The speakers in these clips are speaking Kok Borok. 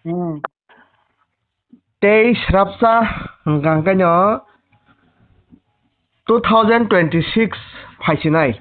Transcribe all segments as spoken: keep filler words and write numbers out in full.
Hmm. Tei srapsa hwnkha hwnkhe no two thousand twenty-six phaisinai.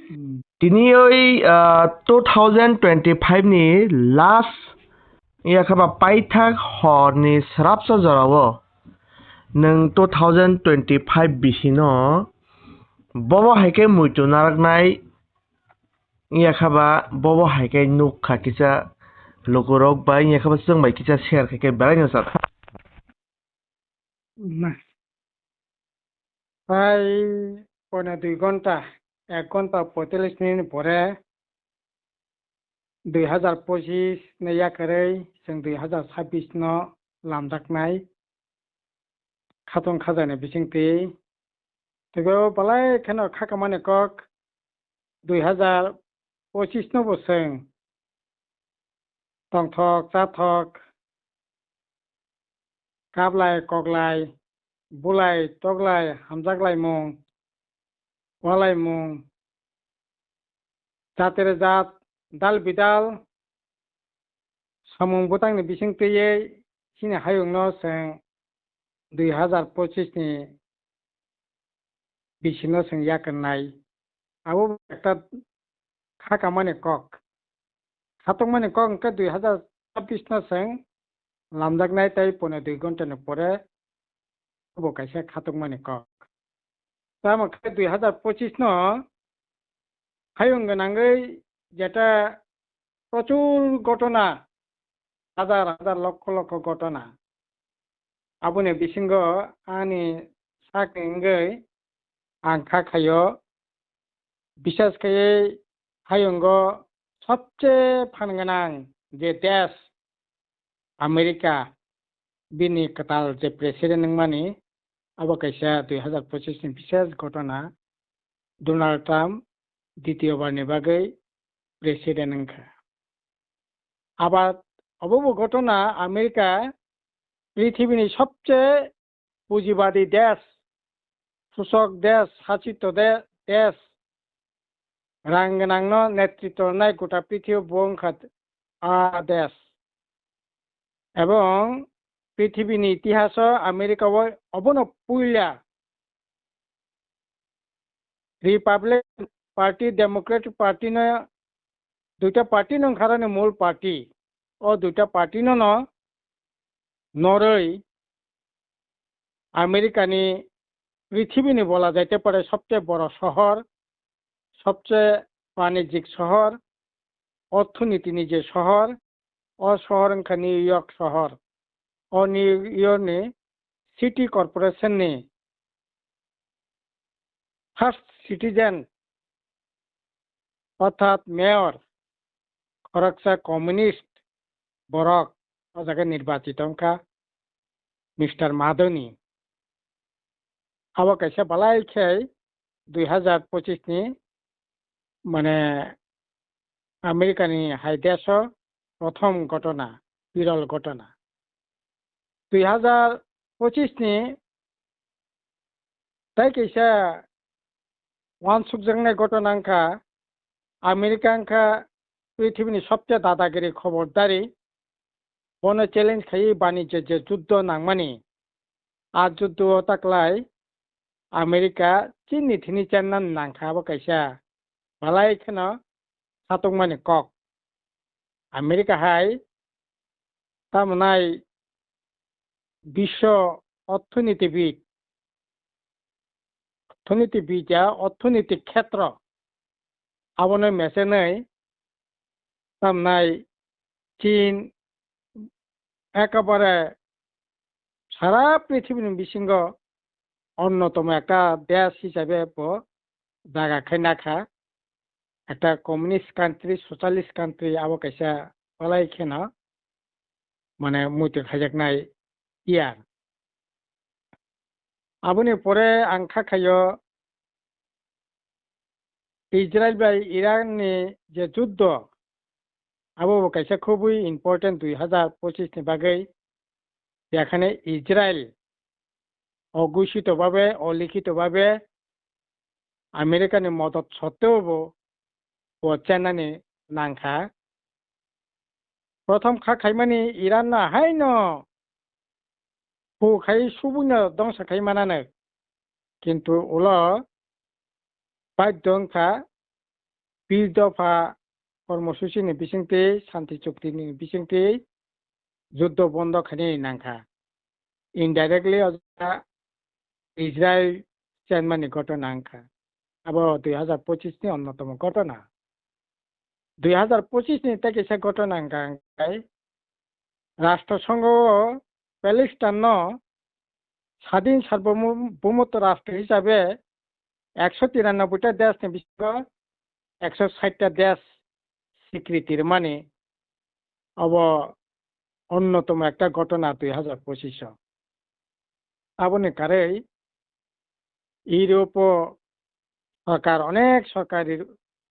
Hmm. Tini oi, ah, two thousand twenty-five ni last, yakha ba paithak horni srapsa jorao nwng two thousand twenty-five bisino bobo hai khe muitu naraknai, yakha ba bobo hai khe nukha kisa lukurok bai, yakha ba chwng bai kisa share khai khe belai no chak. Phai pono dui ghonta, ek ghonta poitallis minute ni pore dui hazar pochis ni yakarwi chwng dui hazar sabbish no lamjaknai khatong khajaini bisingtwi. Teibo belai kheno khakamani kok dui hazar pochis no bo chwng tongthok chathok, kaplai koklai, bulai toklai, hamjaklaimung, walaimung, jatere jat, dal bidal, samung bwtangni bising twiwi chini hayungno chwng dui hazar pochis ni bisino chwng yakernai. Abo ekta khakamani kok. Khatungmani kok hwnkhe dui hazar chabbish no chwng lamjaknai tei pono dui ghonta ni pore bo kaisa khatungmani kok. Tamo khe dui hazar pochis no hayung gwnangwi jeta prochur ghotona, hazar hazar lokho lokho ghotona. Aboni bisingo ani sakni wngwi ang kha khaio, bisas khaiwi hayungo sobse phan gwnang je desh America, bini kwtal je president wngmani, abo kaisa dui hazar pochis ni bises ghotona, Donald Trump ditiyo bar ni bagwi president wngkha. Aba obo bo ghotona America prithibini sobse pujibadi desh, susok desh, sachito de-, desh, rang gwnangno netritto rwnai gota prithibi bo wngkha a desh. Ebong prithibini itihaso America o obono puila Republican Party, Democratic Party no duita party no wngkha rani mul party. O duita party no no noroi America ni prithibini bola jaite pare sobche boro sohor, sobche banijik sohor, orthonitini je sohor, o sohor wngkha New York sohor. O New York ni City Corporation ni first citizen orthat mayor khoroksa communist borok o jaga nirbachito wngkha Mister Madoni. Abo kaisa balai khe dui hazar pochis ni mane America ni hai desh o prothom ghotona, birol ghotona. Dui hazar pochis ni tai kaisa uansukjaknai ghotona wngkha America wngkha prithibini sobche dadagiri khobordari, bono challenge khaiwi banijyo je juddo nangmani. A juddo o taklai America chini thini chenna nangkha abo kaisa balai kheno khatungmani kok. America hai tamonai biswo orthonitibid, orthonitibid ya orthonitik khetro abono mechenwi tamnai Chin ekabare sara prithibini bisingo onnotomo ekta desh hisabe bo jaga khai nakha, ekta communist country, socialist country abo kaisa balai kheno mane muitu khaijaknai year. Aboni pore ang kha khaio Israel bai Iran ni je juddo, abo bo kaisa khubui important dui hazar pochis ni bagwi. Yakhane Israel oghoshito bhabe, olikhito bhabe America ni modot sotteo bo, bo chennani nangkha. Prothom kha khaimani Iran no haino hu khai subui no dongsa khai manano. Kintu ulo baidho wngkha, bir dopha kormosuchi ni bisingtwi, santi chukti ni bisingtwi juddo bondo khainani nangkha. Indirectly o jaga Israel chenmani ghotona wngkha. Abo dui hazar pochis ni onnotomo ghotona. Dui hazar pochis ni tei kaisa ghotona wngkha hwnkhe Rashtra Songho o Palestine no sadin sarbomo-, bhumotto rashtra hisabe ekso tiranoboi ta desh ni bisingo ekso sait ta desh swikriti rwmani abo onnotomo ekta ghotona dui hazar pochis o. Aboni karwi Europe o sorkar, onek sorkari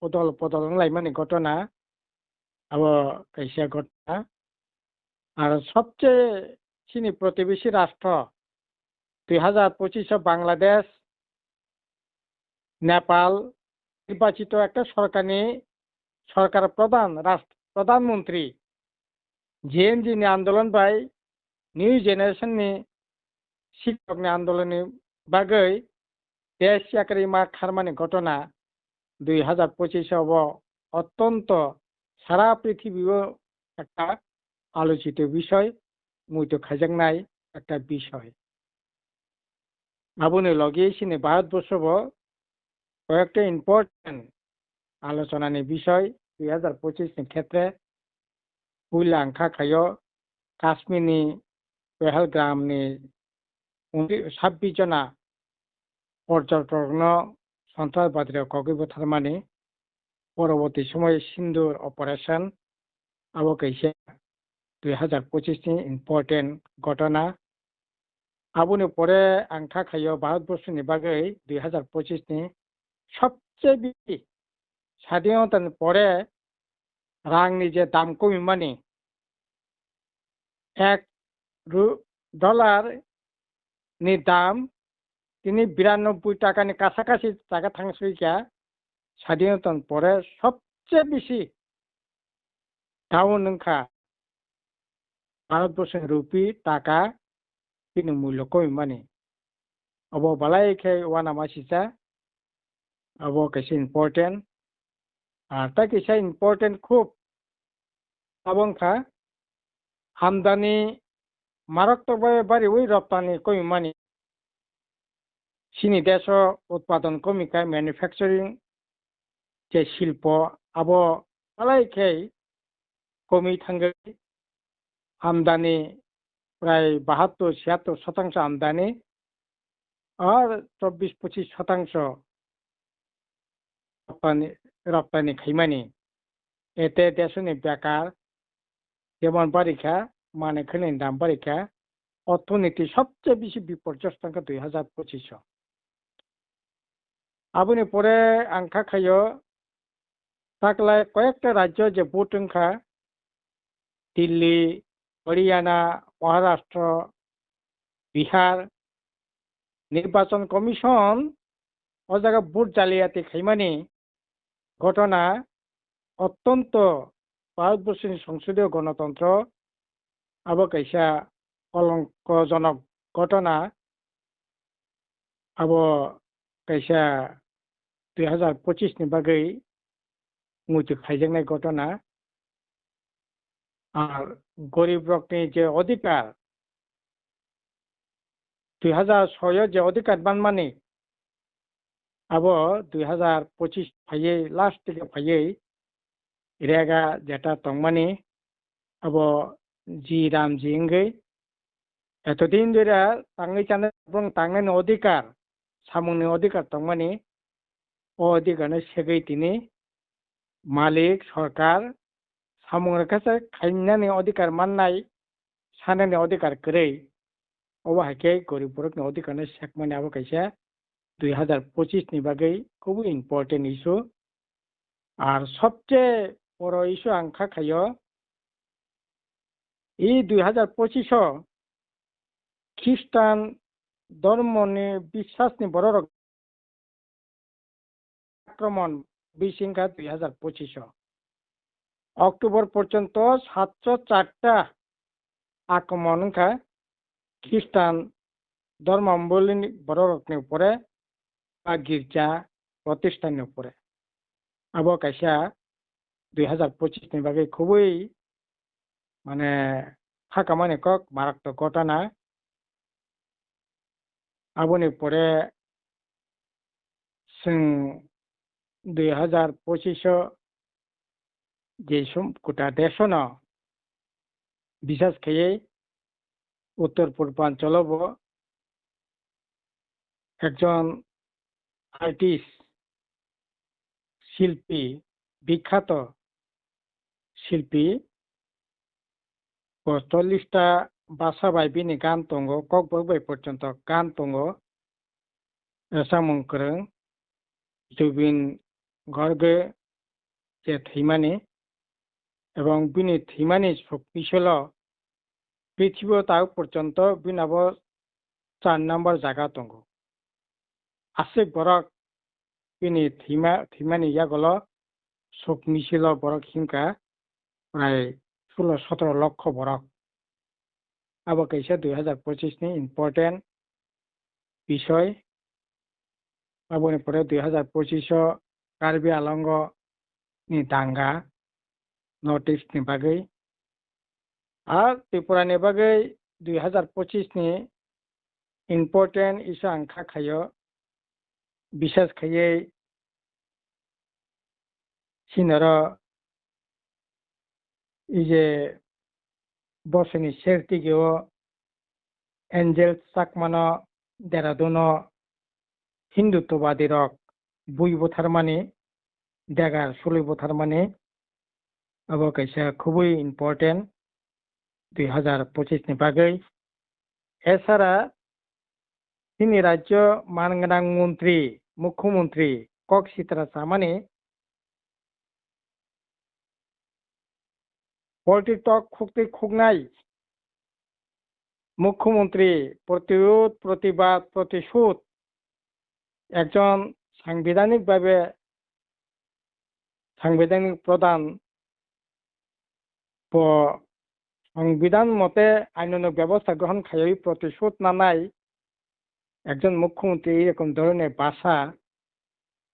odol podol wnglaimani ghotona abo kaisa ghotona. Ar sobche chini protibesi rashtra dui hazar pochis o Bangladesh, Nepal nirbachito ekta sorkarni, sorkar pradhan, rashtra pradhan montri Gen Z ni andolon bai new generation ni sikhok ni andolon ni bagwi desh yakarwi ma kharmani ghotona dui hazar pochis o bo ottonto sara prithibi o ekta alochito bisoy, muito khaijaknai ekta bisoy. Aboni logi chini Bharatborsho bo koyekta important alochonani bisoy dui hazar pochis ni khetre puila wngkha khaio Kashmir ni Pahalgam ni sabbish jona porjotokno sontrasbadi rok kogwi butharmani, poroborti somoy Sindur operation, abo kaisa dui hazar pochis ni important ghotona. Aboni pore ang kha khaio Bharatborsho ni bagwi dui hazar pochis ni sobche bisi sadinota ni pore rang ni je dam komimani, ek ru-, dollar ni dam tini biranoboi taka ni kasa kasi taka thang soi kha, sadinota ni pore sobche bisi down wngkha Bharatborsho ni rupee taka bini mulyo komimani. Obo balai khe uanama sisa, abo kaisa important. Ar tei kaisa important khub abo wngkha amdani maroktok bai bariwi raptani komimani. Chini desh o utpadon komikha manufacturing je silpo abo alai khe komwi thangwi amdani prai bahattor chiyattor sotangso amdani ar chobbish pochis sotangso raptani, raptani khaimani. Ete desoni bekar jemon barikha, manwi khwnwi dam barikha, orthoniti sobche bisi biporjosto wngkha dui hazar pochis o. Aboni pore ang kha khaio taklai koyekta rajyo je vote wngkha, Delhi, Haryana, Maharashtra, Bihar, Nirbachon Commission o jaga vote jaliyati khaimani ghotona ottonto Bharatborsoni songsodiyo gonotontro abo kaisa kolongkojonok ghotona, abo kaisa dui hazar pochis ni bagwi muitu khaijaknai ghotona. Ar gorib rokni je odhikar, dui hazar soi o je odhikar manmani, abo dui hazar pochis phaiwi last dike phaiwi rega jeta tongmani, abo ji ram ji wngwi etodin dura tangwi chanai borok tangnani odhikar, samungni odhikar tongmani, o odhikarno segwi tini malik sorkar samung rwkha se khainani odhikar mannai, sanani odhikar kwrwi. Obo hai khe gorib borokni odhikarno sekmani abo kaisa dui hazar pochis ni bagwi kubui important issue. Ar sobche boro issue ang kha khaio, e dui hazar pochis o Khristan dhormoni biswasni bororok akromon bising kha dui hazar pochis o. October porjonto satsho charta akromon wngkha Khristan dhormambolini bororokni upore ba girja protisthanni upore. Abo kaisa dui hazar pochisni bagwi khubui, mane, phakamani kok, maraktok gotana. Aboni pore chwng dui hazar pochiso je sum-, gota desono bisas khaiwi Uttor Purbanchalo bo ekjon artist, silpi, bikhato silpi, bo chollish ta basa bai bini gan tongo, kokborok bai porjonto gan tongo. Rwchapmung kwrwng Zubeen Garg je thwimani, ebong bini thwimani suk bisalo prithibo tabuk porjonto bini abo char number jaga tongo. Aswk borok bini thwima-, thwimani yagulo suk bisalo borok himkha prai sulo sotoro lokho borok. Abo kaisa dui hazar pochisni important bisoi. Aboni pore dui hazar pochiso Karbi Anglongo ni danga North East ni bagwi. Ar Tripura ni bagwi dui hazar pochisni important issue ang kha khaio, bisas khaiwi sinoro ije bosoni sertigeo Angel Chakmano Dehraduno Hindutwabadi rok bui butharmani, degar sului butharmani, abo kaisa khubui important dui hazar pochisni bagwi. Esara chini rajyo man gwnang montri, mukhyamantri kok sitra chamani polti tok khuktwi khuknai mukhyamantri protirod, protibad, protisud ekjon sangbidhanik bhabe sangbidhanik pradhan bo songbidhan mote ainonok bebosta grohon khaiwi protisud nanai ekjon mukhyamantri, ei rokom dhoroner bhasha,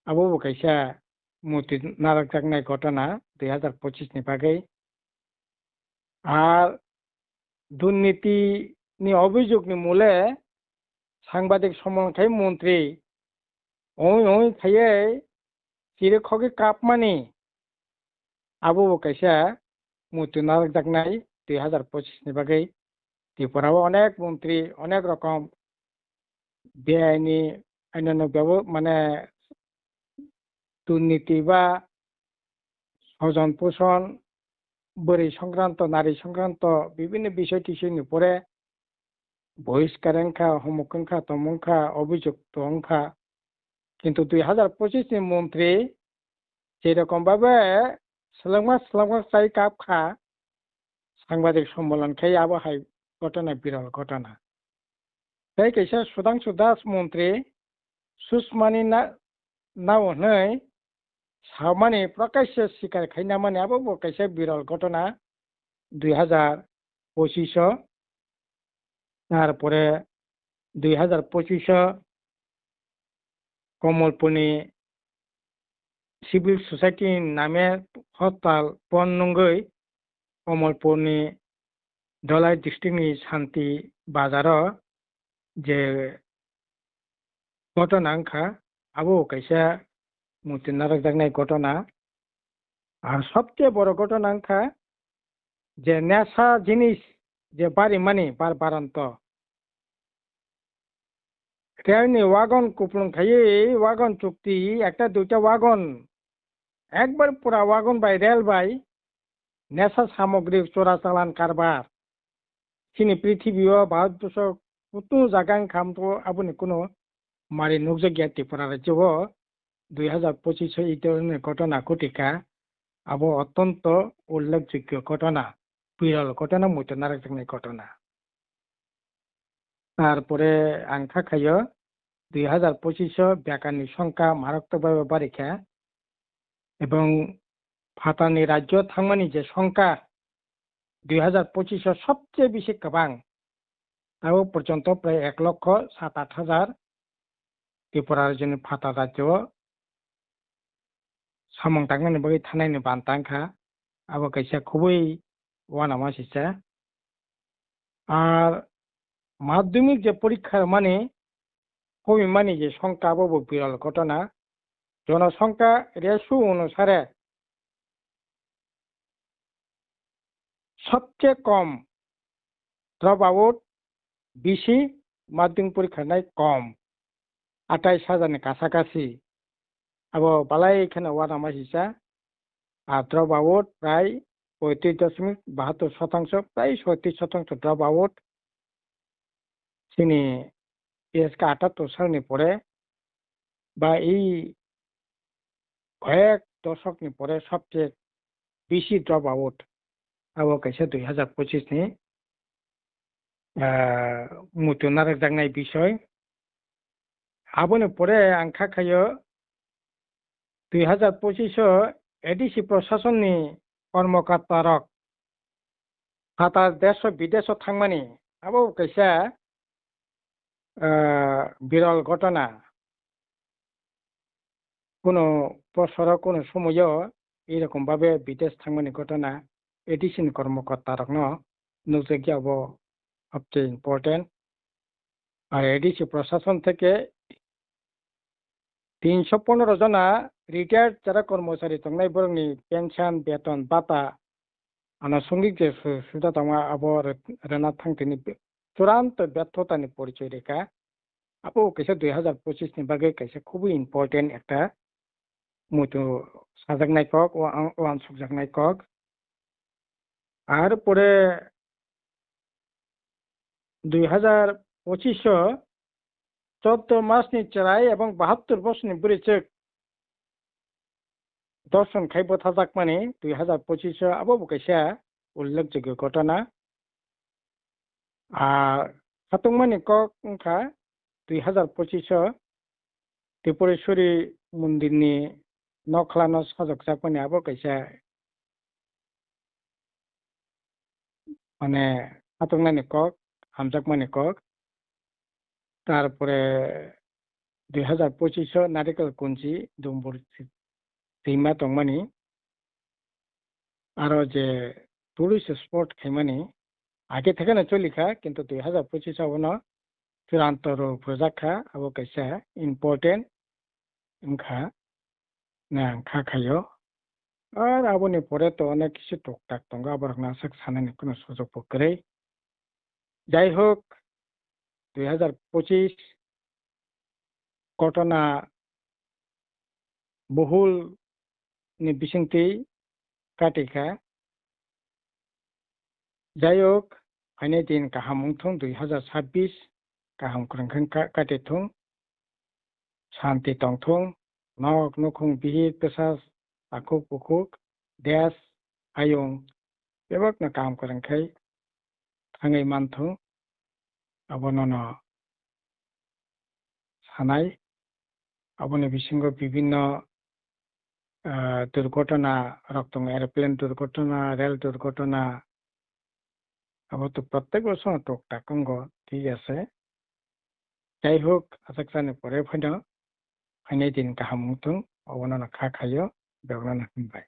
abo bo kaisa muitu narwkjaknai ghotona dui hazar pochisni bagwi. Ar durniti ni obhijogni mole sangbadik somon khai montri oi oi khaiwi chiri khogwi kapmani, abo bo kaisa muitu narwkjaknai dui hazar pochisni bagwi. Tripura o onek montri, onek rokom beaini ainonok bebo-, mane, durniti ba sojon poson, bwrwi songkranto, nari songkranto, bibinno bisoi tisoi ni pore bohiskar wngkha, homok wngkha, tongmung kha, obhijog tongkha. Kintu dui hazar pochisni montri je rokom bhabe swlangma swlangma chai kap kha, sangbadik sommelan khai abo hai ghotona, biral ghotona. Tei kaisa Sudhangshu Das montri Sushmani na-, nao hwnwi samani, prokasya sikar khainamani, abo bo kaisa biral ghotona dui hazar pochiso. Tarpore dui hazar pochiso Komolpurni civil society ni name hostel bon nungwi Komolpurni Dholai district ni Santi Bazar o je ghotona wngkha, abo kaisa muitu narwkjaknai ghotona. Ar sobse boro ghotona wngkha je nesa jinis je barimani bar baranto. Rel ni wagon kupulung khaiwi wagon chukti ekta duita wagon ekbar pura wagon bai rel bai nesa samogri chora chalan karbar. Chini prithibi o Bharatborso kutung jaga wngkha, aboni kuno mari nukjakya Tripura rajyo o dui hazar pochiso itorni ghotona ghotikha. Abo ottonto ullekjogyo ghotona, biral ghotona, muitu narwkjaknai ghotona. Tarpore ang kha khaio dui hazar pochiso bekarni songkha maraktok bai barikha, ebong phatarni rajyo thangmani je songkha dui hazar pochish o sobche bisi kwbang, tabuk porjonto prai ek lokho sat aat hajar Tripura rajyoni phatar rajyo o samung tangmani bagwi thangnani banta wngkha. Abo kaisa khubui uanama sisa. Ar madhyamik je porikha rwmani, hobimani je songkha, abo bo biral ghotona. Jonosongkha ratio onusare sobche kom drop out bisi, madhyamik porikha rwnai kom, atais hajar ni kasakasi. Abo balai kheno uanama sisa. Ar drop out prai poitris doshomik bahattor sotangso, prai soitris sotangso drop out. Chini P S K atattor salni pore ba ei koyek doshokni pore sobche bisi drop out. Abo kaisa dui hazar pochish ni, ah, muitu narwkjaknai bisoi. Aboni pore ang kha khaio dui hazar pochish o A D C prosasonni kormokarta rok phatar desh o bidesh o thangmani, abo kaisa, ah, biral ghotona. Kuno bosoro, kuno somoyo erokom babe bidesh thangmani ghotona A D C ni kormokarta rokno nukjakya, abo habte important. Ar A D C prosason theke tinsho pondro jona retired jara kormochari tongnai, borokni pension, beton, bata, anusangik je su-, suda tongma, abo re-, rwna thang tini be-, churanto berthotani porichoi rikha. Abo kaisa dui hazar pochish ni bagwi kaisa khubui important ekta muitu sajaknai kok, wa-, uansukjaknai kok. Ar pore dui hazar pochish o choddo masni chwrai ebong bahattor bosorni bwrwichwk dorshon khai butharjakmani dui hazar pochish o, abo bo kaisa ullekjogyo ghotona. Ah, khatungmani kok wngkha dui hazar pochish o Tripureshwari mondirni nokhlano sajokjakmani, abo kaisa mane khatungnani kok, hamjakmani kok. Tarpore dui hazar pochish o narikal kunchi dumbur twima tongmani, aro je tourist spot khaimani, age thekeno cholikha, kintu dui hazar pochish o abono churanto rw phurjakha, abo kaisa important wngkha, na ang kha khaio. Ar aboni pore to onek kisu tuktak tongo, aborokno aswk sanani kunu sujukbo kwrwi. Jai hok, dui hazar pochish ghotona buhul ni bisingtwi katikha. Jai hok, phainai din kaham wngthung, dui hazar sabbish kaham kwrwng khe ka-, katithung, santi tongthung, nok nukhung bihik bwsa, takhuk bukhuk, desh hayung bebakno kaham kwrwng khe thangwi manthung, abono no sanai. Aboni bisingo bibinno, ah, durghotona rok tongo, aeroplane durghotona, rel durghotona, abo to prottek bosor tuktak wngo, thik ase. Jai hok, aswk sani pore phaino, phainai din kaham wngthung, abono no kha khaio, bebakno no hambai.